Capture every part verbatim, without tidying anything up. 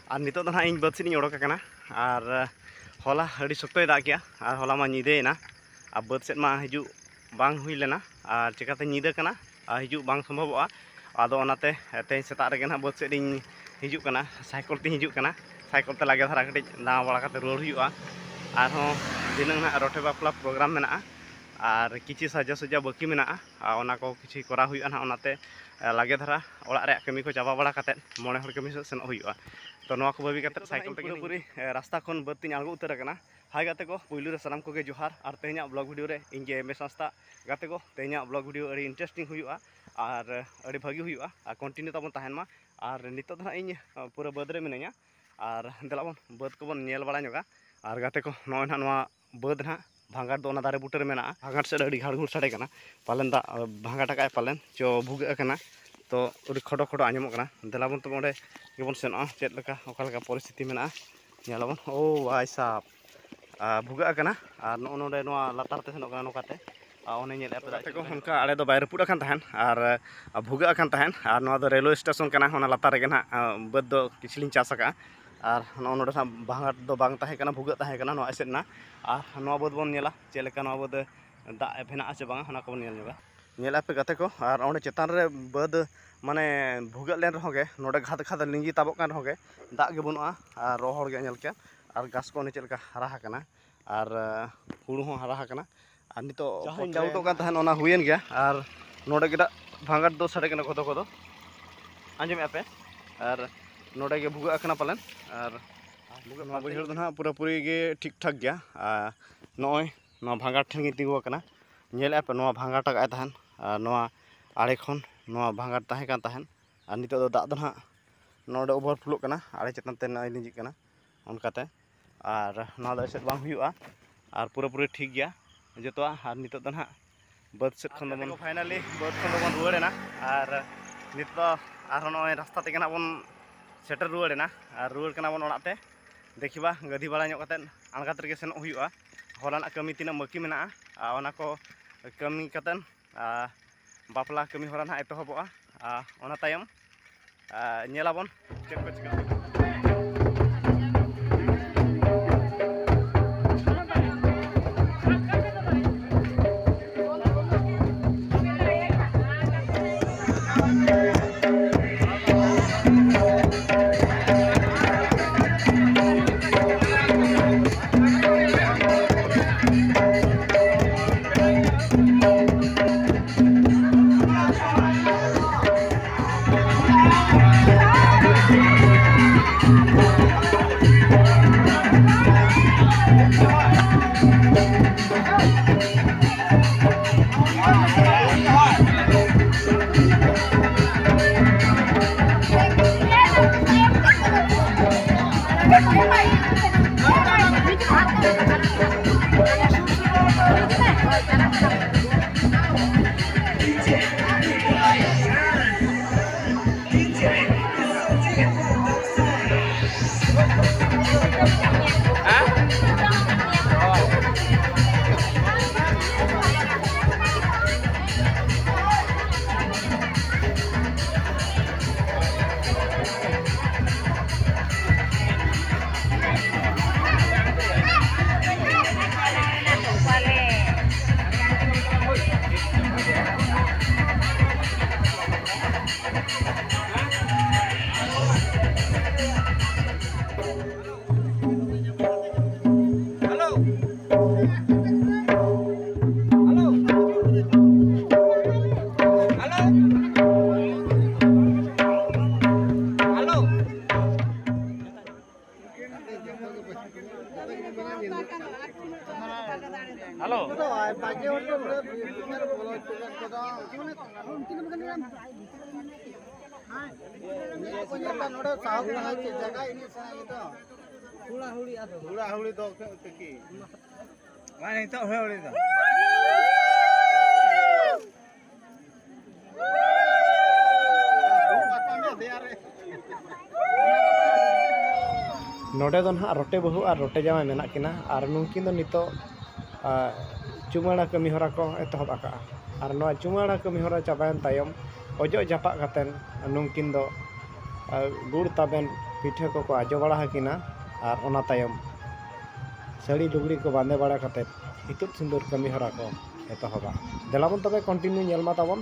ᱟᱨ ᱱᱤᱛᱚᱜ ᱫᱚ ᱱᱟᱦᱟᱜ ᱤᱧ ᱵᱟᱹᱫᱽ ᱥᱮᱫ ᱤᱧ ᱚᱰᱚᱠ ᱟᱠᱟᱱᱟ᱾ ᱟᱨ ᱦᱚᱞᱟ ᱟᱹᱰᱤ ᱥᱚᱠᱛᱚᱭ ᱫᱟᱜ ᱠᱮᱜᱼᱟ, ᱟᱨ ᱦᱚᱞᱟ ᱢᱟ ᱧᱤᱫᱟᱹᱭᱮᱱᱟ, ᱟᱨ ᱵᱟᱹᱫᱽ ᱥᱮᱫ ᱢᱟ ᱦᱤᱡᱩᱜ ᱵᱟᱝ ᱦᱩᱭ ᱞᱮᱱᱟ, ᱟᱨ ᱪᱤᱠᱟᱹᱛᱮ ᱧᱤᱫᱟᱹ ᱠᱟᱱᱟ, ᱟᱨ ᱦᱤᱡᱩᱜ ᱵᱟᱝ ᱥᱚᱢᱵᱷᱚᱵᱚᱜᱼᱟ᱾ ᱟᱫᱚ ᱚᱱᱟᱛᱮ ᱛᱮᱦᱮᱧ ᱥᱮᱛᱟᱜ ᱨᱮᱜᱮ ᱱᱟᱦᱟᱜ ᱵᱟᱹᱫᱽ ᱥᱮᱫ ᱤᱧ ᱦᱤᱡᱩᱜ ᱠᱟᱱᱟ, ᱥᱟᱭᱠᱮᱞ ᱛᱮᱧ ᱦᱤᱡᱩᱜ ᱠᱟᱱᱟ᱾ ᱥᱟᱭᱠᱮᱞ ᱛᱮ ᱞᱟᱜᱮ ᱫᱷᱟᱨᱟ ᱠᱟᱹᱴᱤᱡ ᱫᱟᱬᱟ ᱵᱟᱲᱟ ᱠᱟᱛᱮ ᱨᱩᱣᱟᱹᱲ ᱦᱩᱭᱩᱜᱼᱟ᱾ ᱟᱨᱦᱚᱸ ᱫᱷᱤᱱᱟᱹᱝ ᱱᱟᱦᱟᱜ ᱨᱚᱴᱮ ᱵᱟᱯᱞᱟ ᱯᱨᱳᱜᱨᱟᱢ ᱢᱮᱱᱟᱜᱼᱟ, ᱟᱨ ᱠᱤᱪᱷᱩ ᱥᱟᱡᱟᱣ ᱥᱟᱡᱟᱣ ᱵᱟᱹᱠᱤ ᱢᱮᱱᱟᱜᱼᱟ, ᱟᱨ ᱚᱱᱟ ᱠᱚ ᱠᱤᱪᱷᱩ ᱠᱚᱨᱟᱣ ᱦᱩᱭᱩᱜᱼᱟ ᱱᱟᱦᱟᱜ᱾ ᱚᱱᱟᱛᱮ ᱞᱟᱜᱮ ᱫᱷᱟᱨᱟ ᱚᱲᱟᱜ ᱨᱮᱭᱟᱜ ᱠᱟᱹᱢᱤ ᱠᱚ ᱪᱟᱵᱟ ᱵᱟᱲᱟ ᱠᱟᱛᱮ ᱢᱚᱬᱮ ᱦᱚᱲ ᱠᱟᱹᱢᱤ ᱥᱮᱫ ᱥᱮᱱᱚᱜ ᱦᱩᱭᱩᱜᱼᱟ᱾ ᱛᱚ ᱱᱚᱣᱟ ᱠᱚ ᱵᱟᱹᱜᱤ ᱠᱟᱛᱮ ᱱᱤᱛᱚᱜ ᱫᱚ ᱥᱟᱭᱠᱮᱞ ᱤᱧ ᱛᱮᱜᱮ ᱯᱩᱨᱟᱹᱯᱩᱨᱤ, ᱮ, ᱨᱟᱥᱛᱟ ᱠᱷᱚᱱ ᱵᱟᱹᱫᱽ ᱛᱤᱧ ᱟᱬᱜᱚ ᱩᱛᱟᱹᱨ ᱟᱠᱟᱱᱟ᱾ ᱦᱟᱭ ᱜᱟᱛᱮ ᱠᱚ, ᱯᱩᱭᱞᱩ ᱨᱮ ᱥᱟᱱᱟᱢ ᱠᱚᱜᱮ ᱡᱚᱦᱟᱨ, ᱟᱨ ᱛᱮᱦᱮᱧᱟᱜ ᱵᱞᱚᱜ ᱵᱷᱤᱰᱤᱭᱳ ᱨᱮ ᱤᱧ ᱜᱮ ᱮᱢ ᱮᱥ ᱦᱟᱸᱥᱫᱟ᱾ ᱜᱟᱛᱮ ᱠᱚ, ᱛᱮᱦᱮᱧᱟᱜ ᱵᱞᱚᱜ ᱵᱷᱤᱰᱤᱭᱳ ᱟᱹᱰᱤ ᱤᱱᱴᱟᱨᱮᱥᱴᱤᱝ ᱦᱩᱭᱩᱜᱼᱟ, ᱟᱨ ᱟᱹᱰᱤ ᱵᱷᱟᱹᱜᱤ ᱦᱩᱭᱩᱜᱼᱟ, ᱟᱨ ᱠᱚᱱᱴᱤᱱᱤᱭᱩ ᱛᱟᱵᱚᱱ ᱛᱟᱦᱮᱱ ᱢᱟ᱾ ᱟᱨ ᱱᱤᱛᱚᱜ ᱫᱚ ᱦᱟᱸᱜ ᱤᱧ, ᱟ, ᱯᱩᱨᱟᱹ ᱵᱟᱹᱫᱽ ᱨᱮ ᱢᱤᱱᱟᱹᱧᱟ, ᱟᱨ ᱫᱮᱞᱟ ᱵᱚᱱ ᱵᱟᱹᱫᱽ ᱠᱚᱵᱚᱱ ᱧᱮᱞ ᱵᱟᱲᱟ ᱧᱚᱜᱟ᱾ ᱟᱨ ᱜᱟᱛᱮ ᱠᱚ, ᱱᱚᱜᱼᱚᱭ ᱱᱟᱦᱟᱜ ᱱᱚᱣᱟ ᱵᱟᱹᱫᱽ ᱱᱟᱦᱟᱜ ᱵᱷᱟᱸᱜᱟᱴ ᱫᱚ ᱚᱱᱟ ᱫᱟᱨᱮ ᱵᱩᱴᱟᱹ ᱨᱮ ᱢᱮᱱᱟᱜᱼᱟ᱾ ᱵᱷᱟᱸᱜᱟᱴ ᱥᱮᱫ ᱟᱹᱰᱤ ᱜᱷᱟᱲ ᱜᱷᱩᱲ ᱥᱟᱰᱮ ᱠᱟᱱᱟ, ᱯᱟᱞᱮᱱ ᱫᱟᱜ, ᱟ, ᱵᱷᱟᱸᱜᱟᱴ ᱟᱠᱟᱫᱼᱟᱭ ᱯᱟᱞᱮᱱ ᱪᱚ ᱵᱷᱩᱜᱟᱹᱜ ᱟᱠᱟᱱᱟ, ᱛᱚ ᱟᱹᱰᱤ ᱠᱷᱚᱰᱚ ᱠᱷᱚᱰᱚ ᱟᱸᱡᱚᱢᱚᱜ ᱠᱟᱱᱟ᱾ ᱫᱮᱞᱟ ᱵᱚᱱ ᱛᱚᱵᱮ ᱚᱸᱰᱮ ᱜᱮᱵᱚᱱ ᱥᱮᱱᱚᱜᱼᱟ, ᱪᱮᱫ ᱞᱮᱠᱟ ᱚᱠᱟ ᱞᱮᱠᱟ ᱯᱚᱨᱤᱥᱛᱷᱤᱛᱤ ᱢᱮᱱᱟᱜᱼᱟ, ᱧᱮᱞᱟᱵᱚᱱ᱾ ᱳ ᱵᱷᱟᱭ ᱥᱟᱵ, ᱟ, ᱵᱷᱩᱜᱟᱹᱜ ᱟᱠᱟᱱᱟ, ᱟᱨ ᱱᱚᱜᱼᱚ ᱱᱚᱰᱮ ᱱᱚᱣᱟ ᱞᱟᱛᱟᱨ ᱛᱮ ᱥᱮᱱᱚᱜ ᱠᱟᱱᱟ ᱱᱚᱝᱠᱟᱛᱮ᱾ ᱟᱨ ᱚᱱᱮ ᱧᱮᱞᱮᱫᱼᱟ ᱯᱮ ᱫᱟᱜ ᱜᱟᱛᱮ ᱠᱚ, ᱪᱮᱫ ᱞᱮᱠᱟ ᱚᱱᱠᱟ ᱟᱲᱮ ᱫᱚ ᱵᱟᱭ ᱨᱟᱹᱯᱩᱫ ᱟᱠᱟᱱ ᱛᱟᱦᱮᱸᱫ, ᱟᱨ, ᱟ, ᱵᱷᱩᱜᱟᱹᱜ ᱟᱠᱟᱱ ᱛᱟᱦᱮᱸᱫ, ᱟᱨ ᱱᱚᱣᱟ ᱫᱚ ᱨᱮᱞᱣᱮ ᱥᱴᱮᱥᱚᱱ ᱠᱟᱱᱟ, ᱚᱱᱟ ᱞᱟᱛᱟᱨ ᱨᱮᱜᱮ ᱱᱟᱦᱟᱜ, ᱟ, ᱵᱟᱹᱫᱽ ᱫᱚ ᱠᱤᱪᱷᱩ ᱞᱤᱧ ᱪᱟᱥ ᱟᱠᱟᱫᱼᱟ᱾ ᱟᱨ ᱱᱚᱜᱼᱚ ᱱᱚᱰᱮ ᱱᱟᱦᱟᱜ ᱵᱷᱟᱸᱜᱟᱴ ᱫᱚ ᱵᱟᱝ ᱛᱟᱦᱮᱸ ᱠᱟᱱᱟ, ᱵᱷᱩᱜᱟᱹᱜ ᱛᱟᱦᱮᱸ ᱠᱟᱱᱟ ᱱᱚᱣᱟ ᱮᱥᱮᱫ ᱮᱱᱟ᱾ ᱟᱨ ᱱᱚᱣᱟ ᱵᱟᱹᱫᱽ ᱵᱚᱱ ᱧᱮᱞᱟ, ᱪᱮᱫ ᱞᱮᱠᱟ ᱱᱚᱣᱟ ᱵᱟᱹᱫᱽ ᱫᱟᱜ ᱢᱮᱱᱟᱜᱼᱟ ᱥᱮ ᱵᱟᱝᱟ, ᱚᱱᱟ ᱠᱚᱵᱚᱱ ᱧᱮᱞ ᱧᱚᱜᱟ᱾ ᱧᱮᱞᱮᱫᱼᱟ ᱯᱮ ᱜᱟᱛᱮ ᱠᱚ, ᱟᱨ ᱚᱸᱰᱮ ᱪᱮᱛᱟᱱ ᱨᱮ ᱵᱟᱹᱫᱽ ᱢᱟᱱᱮ ᱵᱷᱩᱜᱟᱹᱜ ᱞᱮᱱ ᱨᱮᱦᱚᱸ ᱜᱮ, ᱱᱚᱰᱮ ᱜᱷᱟᱛ ᱜᱷᱟᱛ ᱞᱤᱸᱜᱤ ᱛᱟᱵᱚᱜ ᱠᱟᱱ ᱨᱮᱦᱚᱸ ᱜᱮ, ᱫᱟᱜ ᱜᱮ ᱵᱟᱹᱱᱩᱜᱼᱟ᱾ ᱟᱨ ᱨᱚᱦᱚᱲ ᱜᱮ ᱧᱮᱞ ᱠᱮᱫ, ᱟᱨ ᱜᱷᱟᱥ ᱠᱚ ᱚᱱᱮ ᱪᱮᱫ ᱞᱮᱠᱟ ᱦᱟᱨᱟ ᱟᱠᱟᱱᱟ, ᱟᱨ, ᱟ, ᱦᱩᱲᱩ ᱦᱚᱸ ᱦᱟᱨᱟ ᱟᱠᱟᱱᱟ᱾ ᱟᱨ ᱱᱤᱛᱚᱜ ᱡᱟᱦᱟᱸᱧ ᱯᱚᱨᱮ ᱰᱟᱣᱩᱴᱚᱜ ᱠᱟᱱ ᱛᱟᱦᱮᱸᱫ, ᱚᱱᱟ ᱦᱩᱭᱮᱱ ᱜᱮᱭᱟ᱾ ᱟᱨ ᱱᱚᱰᱮ ᱜᱮ ᱫᱟᱜ ᱵᱷᱟᱸᱜᱟᱴ ᱫᱚ ᱥᱟᱰᱮ ᱠᱟᱱᱟ ᱠᱚᱫᱚ ᱠᱚᱫᱚ, ᱟᱸᱡᱚᱢᱮᱫᱼᱟ ᱯᱮ? ᱟᱨ ᱱᱚᱰᱮ ᱜᱮ ᱵᱷᱩᱜᱟᱹᱜ ᱟᱠᱟᱱᱟ ᱯᱟᱞᱮᱱ᱾ ᱟᱨ ᱵᱷᱩᱜᱟᱹᱜ ᱱᱚᱣᱟ ᱯᱟᱞᱮᱱ ᱵᱟᱹᱭᱦᱟᱹᱲ ᱫᱚ ᱱᱟᱦᱟᱜ ᱯᱩᱨᱟᱹᱯᱩᱨᱤ ᱜᱮ ᱴᱷᱤᱠ ᱴᱷᱟᱠ ᱜᱮᱭᱟ᱾ ᱟᱨ ᱱᱚᱜᱼᱚᱭ ᱱᱚᱣᱟ ᱵᱷᱟᱸᱜᱟᱴ ᱴᱷᱮᱱ ᱜᱮ ᱛᱤᱸᱜᱩ ᱟᱠᱟᱱᱟ᱾ ᱧᱮᱞᱮᱫᱼᱟ ᱯᱮ, ᱱᱚᱣᱟ ᱵᱷᱟᱸᱜᱟᱴ ᱟᱠᱟᱫ ᱛᱟᱦᱮᱱ, ᱟᱨ ᱱᱚᱣᱟ ᱟᱲᱮ ᱠᱷᱚᱱ ᱱᱚᱣᱟ ᱵᱷᱟᱸᱜᱟᱴ ᱛᱟᱦᱮᱸ ᱠᱟᱱ ᱛᱟᱦᱮᱱ᱾ ᱟᱨ ᱱᱤᱛᱚᱜ ᱫᱚ ᱫᱟᱜ ᱫᱚ ᱱᱟᱦᱟᱜ ᱱᱚᱰᱮ ᱳᱵᱷᱟᱨᱯᱷᱞᱳᱜ ᱠᱟᱱᱟ, ᱟᱲᱮ ᱪᱮᱛᱟᱱ ᱛᱮ ᱱᱚᱜᱼᱚᱭ ᱞᱤᱸᱡᱤᱜ ᱠᱟᱱᱟ ᱚᱱᱠᱟᱛᱮ᱾ ᱟᱨ ᱱᱚᱣᱟ ᱫᱚ ᱮᱥᱮᱫ ᱵᱟᱝ ᱦᱩᱭᱩᱜᱼᱟ, ᱟᱨ ᱯᱩᱨᱟᱹᱯᱩᱨᱤ ᱴᱷᱤᱠ ᱜᱮᱭᱟ ᱡᱚᱛᱚᱣᱟᱜ᱾ ᱟᱨ ᱱᱤᱛᱚᱜ ᱫᱚ ᱱᱟᱦᱟᱜ ᱵᱟᱹᱫᱽ ᱥᱮᱫ ᱠᱷᱚᱱ ᱫᱚᱵᱚᱱ, ᱯᱷᱟᱭᱱᱟᱞᱤ ᱵᱟᱹᱫᱽ ᱠᱷᱚᱱ ᱫᱚᱵᱚᱱ ᱨᱩᱣᱟᱹᱲ ᱮᱱᱟ᱾ ᱟᱨ ᱱᱤᱛ ᱫᱚ ᱟᱨᱦᱚᱸ ᱱᱚᱜᱼᱚᱭ ᱨᱟᱥᱛᱟ ᱛᱮᱜᱮ ᱱᱟᱦᱟᱜ ᱵᱚᱱ ᱥᱮᱴᱮᱨ ᱨᱩᱣᱟᱹᱲ ᱮᱱᱟ, ᱟᱨ ᱨᱩᱣᱟᱹᱲ ᱠᱟᱱᱟ ᱵᱚᱱ ᱚᱲᱟᱜ ᱛᱮ᱾ ᱫᱮᱠᱷᱤᱵᱟ, ᱜᱟᱹᱫᱷᱤ ᱵᱟᱲᱟ ᱧᱚᱜ ᱠᱟᱛᱮᱫ ᱟᱬᱜᱟᱛ ᱨᱮᱜᱮ ᱥᱮᱱᱚᱜ ᱦᱩᱭᱩᱜᱼᱟ᱾ ᱦᱚᱞᱟᱱᱟᱜ ᱠᱟᱹᱢᱤ ᱛᱤᱱᱟᱹᱜ ᱵᱟᱹᱠᱤ ᱢᱮᱱᱟᱜᱼᱟ, ᱟᱨ ᱚᱱᱟ ᱠᱚ ᱠᱟᱹᱢᱤ ᱠᱟᱛᱮᱫ, ᱟᱨ ᱵᱟᱯᱞᱟ ᱠᱟᱹᱢᱤ ᱦᱚᱨᱟ ᱱᱟᱦᱟᱜ ᱮᱛᱚᱦᱚᱵᱚᱜᱼᱟ᱾ ᱟᱨ ᱚᱱᱟ ᱛᱟᱭᱚᱢ, ᱟᱨ ᱧᱮᱞᱟᱵᱚᱱ ᱪᱮᱫ ᱠᱚ ᱪᱤᱠᱟᱹᱜ ᱠᱟᱱᱟ᱾ ᱦᱮᱞᱳ᱾ ᱱᱚᱰᱮ ᱥᱟᱦᱚᱵ ᱠᱟᱱᱟ ᱪᱮᱫ ᱡᱟᱭᱜᱟ ᱤᱱᱟᱹ ᱥᱟᱦᱟ ᱜᱮᱛᱚ᱾ ᱦᱩᱲᱟ ᱦᱩᱲᱤ ᱫᱚ ᱛᱤᱠᱤ᱾ ᱵᱟᱝ, ᱱᱤᱛᱚᱜ ᱦᱩᱲᱟ ᱦᱩᱲᱤ ᱫᱚ᱾ ᱱᱚᱰᱮ ᱫᱚ ᱱᱟᱦᱟᱜ ᱨᱚᱴᱮ ᱵᱟᱹᱦᱩ ᱟᱨ ᱨᱚᱴᱮ ᱡᱟᱶᱟᱭ ᱢᱮᱱᱟᱜ ᱠᱤᱱᱟ ᱟᱨ ᱱᱩᱝᱠᱤᱱ ᱫᱚ ᱱᱤᱛᱚᱜ, ᱟ, ᱪᱩᱢᱟᱹᱲᱟ ᱠᱟᱹᱢᱤ ᱦᱚᱨᱟ ᱠᱚ ᱮᱛᱚᱦᱚᱵ ᱟᱠᱟᱜᱼᱟ᱾ ᱟᱨ ᱱᱚᱣᱟ ᱪᱩᱢᱟᱹᱲᱟ ᱠᱟᱹᱢᱤ ᱦᱚᱨᱟ ᱪᱟᱵᱟᱭᱮᱱ ᱛᱟᱭᱚᱢ ᱚᱡᱚᱜ ᱡᱟᱯᱟᱜ ᱠᱟᱛᱮᱱ ᱱᱩᱝᱠᱤᱱ ᱫᱚ, ᱟ, ᱜᱩᱲ ᱛᱟᱵᱮᱱ ᱯᱤᱴᱷᱟᱹ ᱠᱚᱠᱚ ᱟᱡᱚ ᱵᱟᱲᱟ ᱟᱹᱠᱤᱱᱟ ᱟᱨ ᱚᱱᱟ ᱛᱟᱭᱚᱢ ᱥᱟᱹᱲᱤ ᱞᱩᱜᱽᱲᱤ ᱠᱚ ᱵᱟᱸᱫᱮ ᱵᱟᱲᱟ ᱠᱟᱛᱮᱫ ᱤᱛᱩᱫ ᱥᱤᱸᱫᱩᱨ ᱠᱟᱹᱢᱤ ᱦᱚᱨᱟ ᱠᱚ ᱮᱛᱚᱦᱚᱵᱟ᱾ ᱫᱮᱞᱟ ᱵᱚᱱ ᱛᱚᱵᱮ continue ᱧᱮᱞ ᱢᱟ ᱛᱟᱵᱚᱱ᱾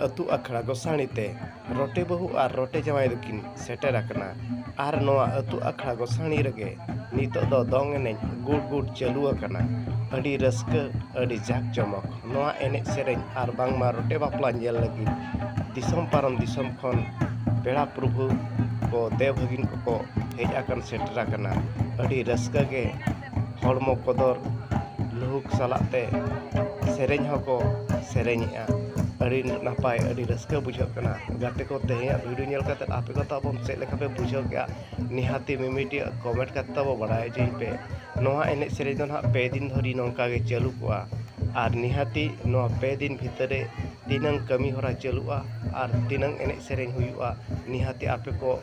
ᱟᱹᱛᱩ ᱟᱠᱷᱲᱟ ᱜᱚᱥᱟᱬᱤ ᱛᱮ ᱨᱚᱴᱮ ᱵᱟᱹᱦᱩ ᱟᱨ ᱨᱚᱴᱮ ᱡᱟᱶᱟᱭ ᱫᱚᱠᱤᱱ ᱥᱮᱴᱮᱨ ᱟᱠᱟᱱᱟ᱾ ᱟᱨ ᱱᱚᱣᱟ ᱟᱹᱛᱩ ᱟᱠᱷᱲᱟ ᱜᱚᱥᱟᱬᱤ ᱨᱮᱜᱮ ᱱᱤᱛᱚᱜ ᱫᱚ ᱫᱚᱝ ᱮᱱᱮᱡ ᱜᱩᱰ ᱜᱩᱰ ᱪᱟᱹᱞᱩ ᱟᱠᱟᱱᱟ᱾ ᱟᱹᱰᱤ ᱨᱟᱹᱥᱠᱟᱹ, ᱟᱹᱰᱤ ᱡᱟᱠ ᱡᱚᱢᱚᱠ᱾ ᱱᱚᱣᱟ ᱮᱱᱮᱡ ᱥᱮᱨᱮᱧ ᱟᱨ ᱵᱟᱝᱢᱟ ᱨᱚᱴᱮ ᱵᱟᱯᱞᱟ ᱧᱮᱞ ᱞᱟᱹᱜᱤᱫ ᱫᱤᱥᱚᱢ ᱯᱟᱨᱚᱢ ᱫᱤᱥᱚᱢ ᱠᱷᱚᱱ ᱯᱮᱲᱟ ᱯᱨᱚᱵᱷᱩ ᱠᱚ, ᱫᱮᱣ ᱵᱷᱟᱹᱜᱤᱱ ᱠᱚᱠᱚ ᱦᱮᱡ ᱟᱠᱟᱱ ᱥᱮᱴᱮᱨ ᱟᱠᱟᱱᱟ᱾ ᱟᱹᱰᱤ ᱨᱟᱹᱥᱠᱟᱹ ᱜᱮ ᱦᱚᱲᱢᱚ ᱠᱚᱫᱚᱨ ᱞᱩᱦᱩᱠ ᱥᱟᱞᱟᱜ ᱛᱮ ᱥᱮᱨᱮᱧ ᱦᱚᱸᱠᱚ ᱥᱮᱨᱮᱧᱮᱜᱼᱟ᱾ ᱟᱹᱰᱤ ᱱᱟᱯᱟᱭ, ᱟᱹᱰᱤ ᱨᱟᱹᱥᱠᱟᱹ ᱵᱩᱡᱷᱟᱹᱜ ᱠᱟᱱᱟ᱾ ᱜᱟᱛᱮ ᱠᱚ, ᱛᱮᱦᱮᱧᱟᱜ video ᱧᱮᱞ ᱠᱟᱛᱮ ᱟᱯᱮ ᱠᱚ ᱛᱟᱵᱚᱱ ᱪᱮᱫ ᱞᱮᱠᱟ ᱯᱮ ᱵᱩᱡᱷᱟᱹᱣ ᱠᱮᱜᱼᱟ? ᱱᱤᱦᱟᱹᱛᱤ ᱢᱤᱢᱤᱫᱴᱤᱡ comment ᱠᱟᱛᱮ ᱛᱟᱵᱚ ᱵᱟᱲᱟᱭ ᱦᱚᱪᱚᱧ ᱯᱮ᱾ ᱱᱚᱣᱟ ᱮᱱᱮᱡ ᱥᱮᱨᱮᱧ ᱫᱚ ᱱᱟᱦᱟᱜ ᱯᱮ ᱫᱤᱱ ᱫᱷᱚᱨᱤ ᱱᱚᱝᱠᱟ ᱜᱮ ᱪᱟᱹᱞᱩ ᱠᱚᱜᱼᱟ᱾ ᱟᱨ ᱱᱤᱦᱟᱹᱛᱤ ᱱᱚᱣᱟ ᱯᱮ ᱫᱤᱱ ᱵᱷᱤᱛᱟᱹᱨ ᱨᱮ ᱛᱤᱱᱟᱹᱝ ᱠᱟᱹᱢᱤ ᱦᱚᱨᱟ ᱪᱟᱹᱞᱩᱜᱼᱟ ᱟᱨ ᱛᱤᱱᱟᱹᱝ ᱮᱱᱮᱡ ᱥᱮᱨᱮᱧ ᱦᱩᱭᱩᱜᱼᱟ, ᱱᱤᱦᱟᱹᱛᱤ ᱟᱯᱮ ᱠᱚ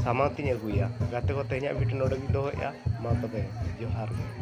ᱥᱟᱢᱟᱝ ᱛᱤᱧ ᱟᱹᱜᱩᱭᱟ᱾ ᱜᱟᱛᱮ ᱠᱚ, ᱛᱮᱦᱮᱧᱟᱜ video ᱱᱚᱰᱮ ᱜᱤᱧ ᱫᱚᱦᱚᱭᱮᱫᱼᱟ᱾ ᱢᱟ ᱛᱚᱵᱮ, ᱡᱚᱦᱟᱨ ᱜᱮ᱾